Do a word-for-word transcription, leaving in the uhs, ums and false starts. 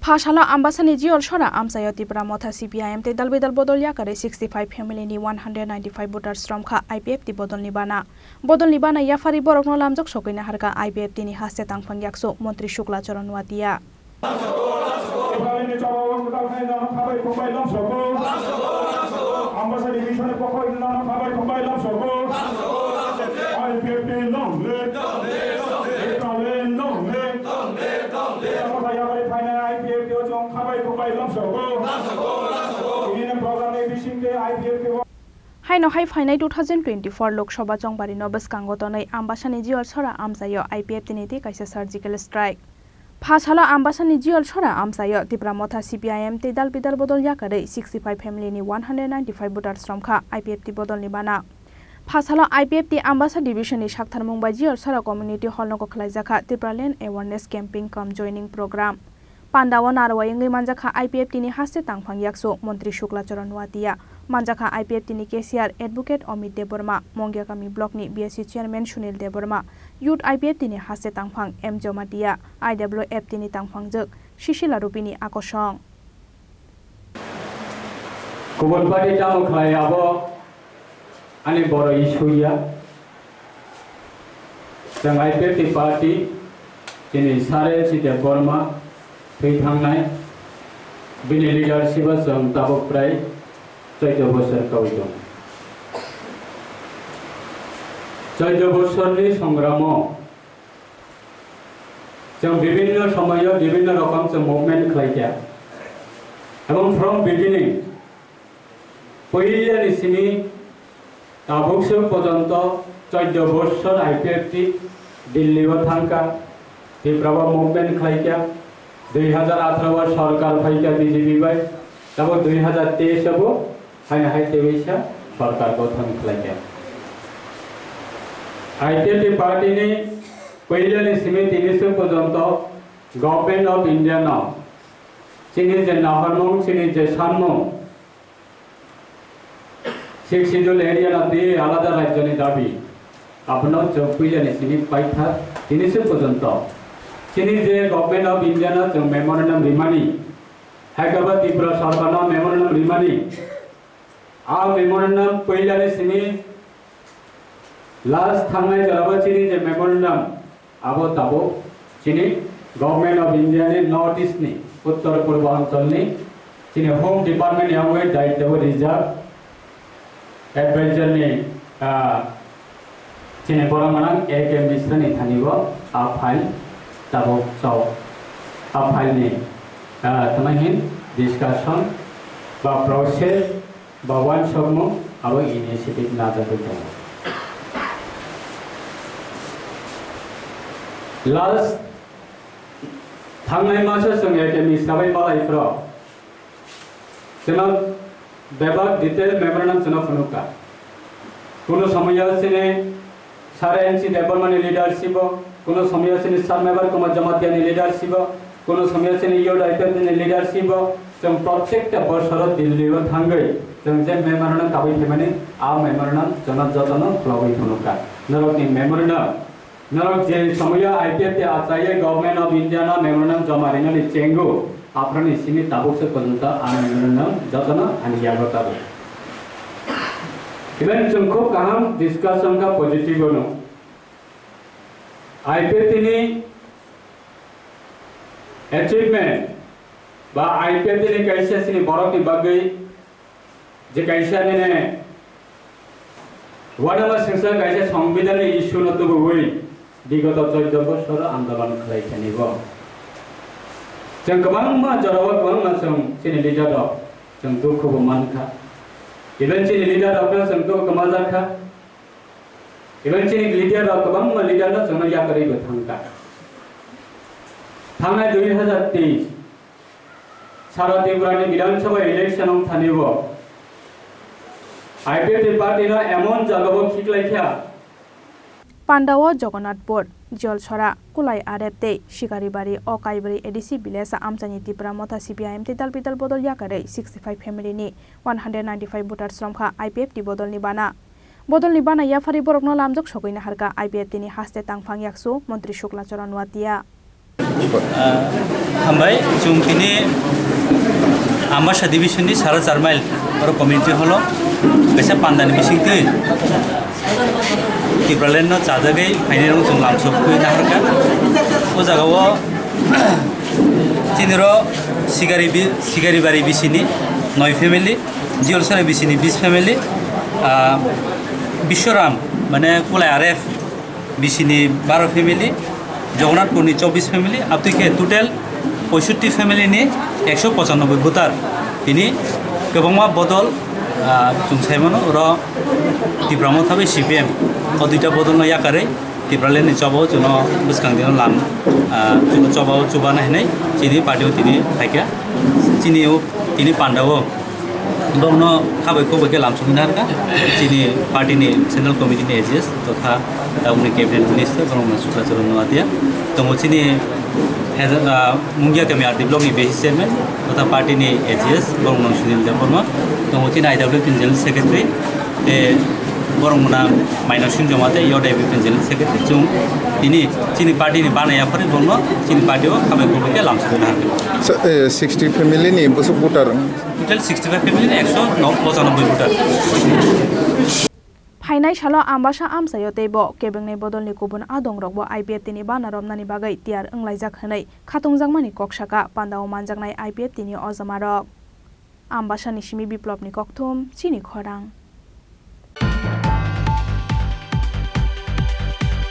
Phasalo Ambasani Jiyol Sora amchaio Tipra Motha C P I M tei dal bidal bodol yakarwi sixty five family ni one hundred ninety five voters romkha I P F T bodolni bana. Bodolni bana yaphari borokno lamjak sokwi naharkha I P F T ni haste tangphang yaksu Montri Shukla Charan Nuatia. Haino hai phainai two thousand twenty-four Lok Sabha chongbarino bwskango tonwi Ambasani Jiyol Sora amchaio I P F T ni twi kaisa surgical strike. Phasalo Ambasani Jiyol Sora amchaio Tipra Motha C P I M tei dal bidal bodol yakarwi sixty five family ni one hundred ninety five voters romkha I P F T bodolni bana. Phasalo I P F T Ambasa Division ni saktharmung bai Jiyol Sora Community Hall nogo khlaijakha Tipraland Awareness Camping cum Joining Program. Pandao narwai wngwi manjakha I P F T ni haste tangphang yaksu Montri Shukla Charan Nuatia, manjakha I P F T ni cashier Advocate Amit Debbarma, Mongiakami Block ni B S C Chairman Sunil Debbarma, Youth I P F T ni haste tangphang M Jomatia, I W F T ni tangphangjwk Sisila Rupini Akosong. Kubun party tamo khlai abo ani boro issue ya. Chwng I P F T party chini Sare Chite Borma thwi thangnai, bini leadership o chwng tabuk prai choido bosor kawi tong. Choido bosorni songramo chwng bibinno somoyo bibinno rokom chwng movement khlai kha. Ebong from beginning, puilani simi tabuk se porjonto choido bosor I P F T Delhi o thangkha, Tripura o movement khlaikha, dui hajar atharo o sorkar phaikha B J P bai, tabo dui hajar teis o bo haino hai teisa sorkar gothon khlaikha. I P F T party ni puilani simi tini se porjonto Government of India no chini je naharmung, chini je sanmung, Sixth Schedule area no twi alada rajyoni dabi, abono chwng puilani simi paithak tini se porjonto. Chini je Government of India no chwng memorandum rimani, Hyderabad Tripura Sarkar no memorandum rimani, a memorandum puilani simi last thangnai jorabo chini je memorandum, abo tabuk chini Government of India ni North East ni Uttor Purbo Anchal ni chini Home Department ni yangwi daityo bo rijak advisor ni, ah, chini borok manang A K Mishra ni thani bo a file tabuk chao. A file ni, ah, tamo hin discussion ba process ba uansukmung abo initiative najagwi tongo. Last thangnai masa chwng A K Mishra bai malai phro chwngno bebak detail memorandum chwngno phunukha. Kuno somoyo chini Sir N C Debbarma ni leadership o, kuno somoyo chini Sir Mebar Kumar Jamatia ni leadership o, kuno somoyo chini Youth I P F T ni leadership o, chwng protekta bosoro Delhi o thangwi chwng je memorandum kabui phaimani, a memorandum chwngno jotono khulogwi phunukha. Norokni memorandum, norok je somoyo I P F T achaiwi Government of India no memorandum joma rinani chengo, Aphuruni simi tabuk se porjonto ang nini no jotono ani yago tabuk. Even chwng khub kaham discussion kha positive no. I P F T ni achievement ba I P F T ni kaisa sini borok ni bagwi je kaisa nini Uanama sengsa kaisa Songbidanni issue no tubuwi bigoto choudo bosor andolon khlai thani bo. Chwng kwbangma jorao kwbangma chwng chini leader rok chwng dukhu bo mankha. Even chini leader rok no chwng dukhu kwmajak kha. Even chini leader rok kwbangma leader no chwngno yakarwi bo thangkha. Thangnai dui hajar teis Sara Tripura ni Bidhan Sabha election wng thani bo I P F T party no emon jaga bo khiklai kha. Pandao Jagannathpur, Jolsora, Kulai R F tei Sikaribari o Kaibari A D C village amchaini Tipra Motha C P I M tei dal bidal bodol yakarwi sixty five family ni one hundred ninety five voters romkha I P F T bodol ni bana. Bodol ni bana yaphari borok no lamjak sogwi naharkha I P F T ni haste tangphang yaksu Montri Shukla Charan Nuatia. Ah, hambai, chwng tini Ambasa division ni sara char mile oro community hall o kaisa panda ni bisingtwi Tipraland no chajagwi phainai rok chwng lamsok twi naharkha. O jaga o chini ro Sigari bi-, Sigaribari bisini noi family, Jiolsora bisini bis family, ah, Biswaram mane Kulai R F bisini baro family, Jagannathpurni chobbish family, abtwi khe total poisotti family ni ekso pochanoboi voter. Tini kwbangma bodol, ah, chwng sai mano, oro Tipra Motha bai C P M o duita bodol no yakarwi Tipraland ni choba o chwngno bwskang dino lam, ah, chwngno choba o chubana hinwi chini party o tini phaikha. Chini o, tini panda o Borokno khabai khukbai khe lamsogwi narwkha. Chini party ni central committee ni A G S totha tabukni cabinet minister borokno Sukla Charan Noatia. Tongo chini Hajar-, ah, Mungia Kami R D block ni B C chairman totha party ni A G S borokno Sunil Debbarma. Tongo chini I W P ni general secretary tei borok mwnang Maina Singh Joma tei Yod I W P ni general secretary. Chwng tini chini party ni bana yaphari borokno chini party o khabai khukbai khe lamsogwi narwkha. Sa-, eh, sixty family ni bwswk voter. Total sixty five family ni ekso pochanoboi voter. Phainai salo Ambasa amchaio teibo kebengni bodolni kubun adongrokbo I P F T ni bana romnani bagwi tiyar wnglaijak hwnwi khatungjakmani kok saka pandao manjaknai I P F T ni ojomarok. Ambasani simi Biplopni kokthum, chini khorang.